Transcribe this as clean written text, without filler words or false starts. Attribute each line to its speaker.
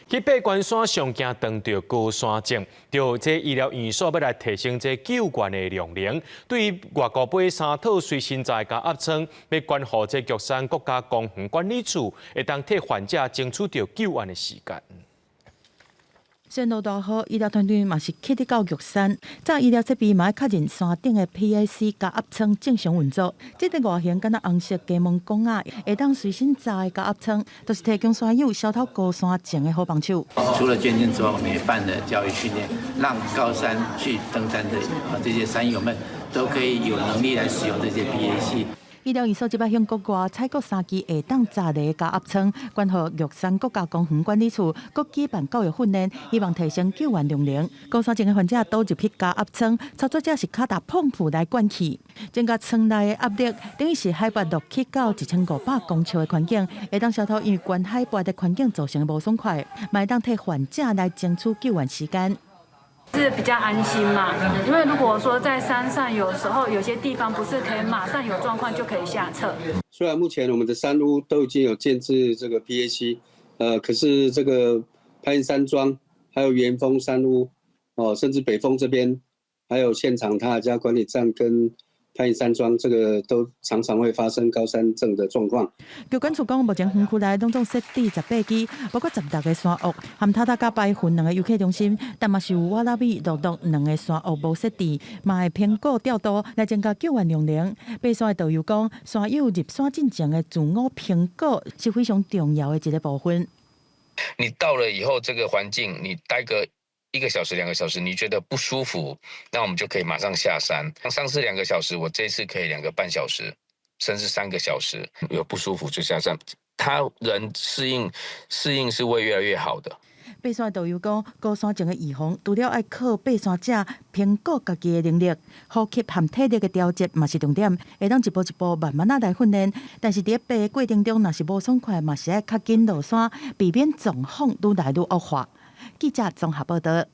Speaker 1: 去爬懸山上驚當著高山症，著這醫療院所欲來提升這救援的量能，對外高爬三套隨身載加壓艙，欲捐予這玉山國家公園管理處，會當替患者爭取著救援的時間。
Speaker 2: 雖然落大雨，醫療團隊嘛是去得到玉山，這醫療設備嘛愛確認山頂的 PAC 加壓艙正常運作。這個外形敢若紅色雞毛公仔，會當隨身載的加壓艙，就是提供山友消除高山症的好幫手。
Speaker 3: 除了捐贈之外，我們也辦了教育訓練，讓高山去登山的啊這些山友們都可以有能力來使用這些 PAC。
Speaker 2: 醫療院所這擺向國外採購三支會當載的加壓艙，捐予玉山國家公園管理處，閣舉辦教育訓練，希望提升救援量能。高山症的患者倒入去加壓艙，操作者是跤踏膨噗來灌氣，增加艙內的壓力，等於是海拔600到1500公尺的環境，會當消除因為懸海拔的環境造成的無爽快，嘛會當替患者來爭取救援時間。
Speaker 4: 是比較安心嘛，因為如果說在山上，有時候有些地方不是可以馬上有狀況就可以下撤。
Speaker 5: 雖然目前我們的山屋都已經有建置這個 PAC，可是這個潘山莊、還有元峰山屋，哦，甚至北峰這邊，還有現場塔加管理站跟潘山莊，這個都常常會發生高山症的狀況。
Speaker 2: 機關處講，目前園區內攏總設置18支，包括16个山屋，含塔塔佮白雲兩个遊客中心，但嘛是有瓦拉米、樂樂兩个山屋無設置，嘛會評估調度來增加救援量能。爬山的導遊講，山友入山進前的自我評估是非常重要的一个部分。
Speaker 6: 你到了以後，這個環境，你待個一個小時、2個小時，你覺得不舒服，那我們就可以馬上下山。上次2個小時，我這次可以2個半小時，甚至3個小時，有不舒服就下山。他人適應適應是會越來越好的。
Speaker 2: 爬山導遊講，高山症的預防，除了愛靠爬山者評估家己的能力，呼吸和體力的調節嘛是重點，會當一步一步慢慢仔來訓練。但是佇爬的過程中，若是無爽快，嘛是愛較緊落山，避免狀況愈來愈惡化。記者綜合報道。